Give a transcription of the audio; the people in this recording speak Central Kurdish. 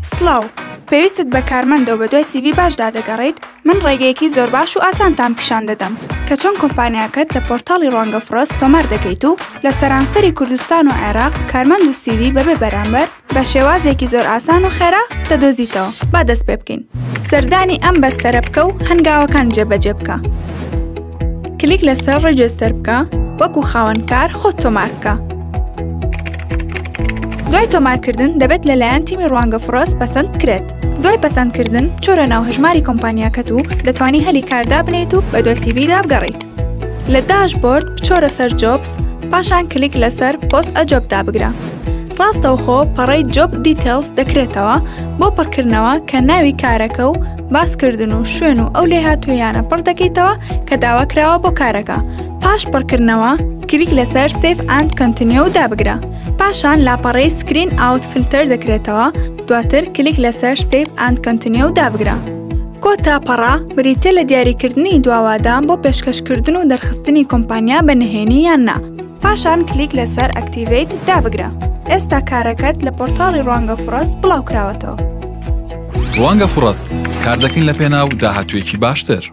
سڵاو، پێویستت بە کارمەندە و بەدوای سیڤی باشدا دەگەڕێیت، من ڕێگەیەکی زۆر باش و ئاسانتان پیشان دەدەم کە چۆن کۆمپانیاکەت لە پۆرتاڵی ڕوانگە فڕەس تۆمار دەکەیت و لە سەرانسەری کوردستان و عێراق کارمەند و سیڤی بەبێ بەرامبەر بە شێوازێکی زۆر ئاسان و خێرا دەدۆزیتەوە. با دەست پێ بکەین. سەردانی ئەم بەستەرە بکە و هەنگاوەکان جێبەجێ بکە. کلیک لەسەر Register بکە، وەکو خاوەنکار خۆت تۆمار بکە. دوای تۆمارکردن دەبێت لەلایەن تیمی ڕوانگە فڕەس پەسەند بکرێت. دوای پەسەندکردن بچۆرە ناو هەژماری کۆمپانیاکەت و دەتوانی هەلی کار دابنێیت و بەدوای CV دا بگەڕێیت. لە dashboard بچۆرە سەر Jobs، پاشان کلیک لەسەر Post a Job دابگرە. ڕاستەوخۆ پەڕەی Job Details دەکرێتەوە بۆ پڕکردنەوە کە ناوی کارەکە و باسکردن و شوێن و ئەو لێهاتووییانە پڕ دەکەیتەوە کە داواکراوە بۆ کارەکە. پاش پڕکردنەوە کلیک لەسەر Save and Continue دابگرە. پاشان لاپەڕەی Screen Out Filter دەکرێتەوە، دواتر کلیک لەسەر Save and Continue دابگرە. کۆتا پەڕە بریتیە لە دیاریکردنی دواوادە بۆ پێشکەشکردن و دەرخستنی کۆمپانیا بە نهێنی یان نا. پاشان کلیک لەسەر Activate دابگرە. ئێستا کارەکەت لە پۆرتاڵی ڕوانگە فڕەس بڵاوکراوەتەوە. ڕوانگە فڕەس، کاردەکەین لەپێناو داهاتوویەکی باشتر.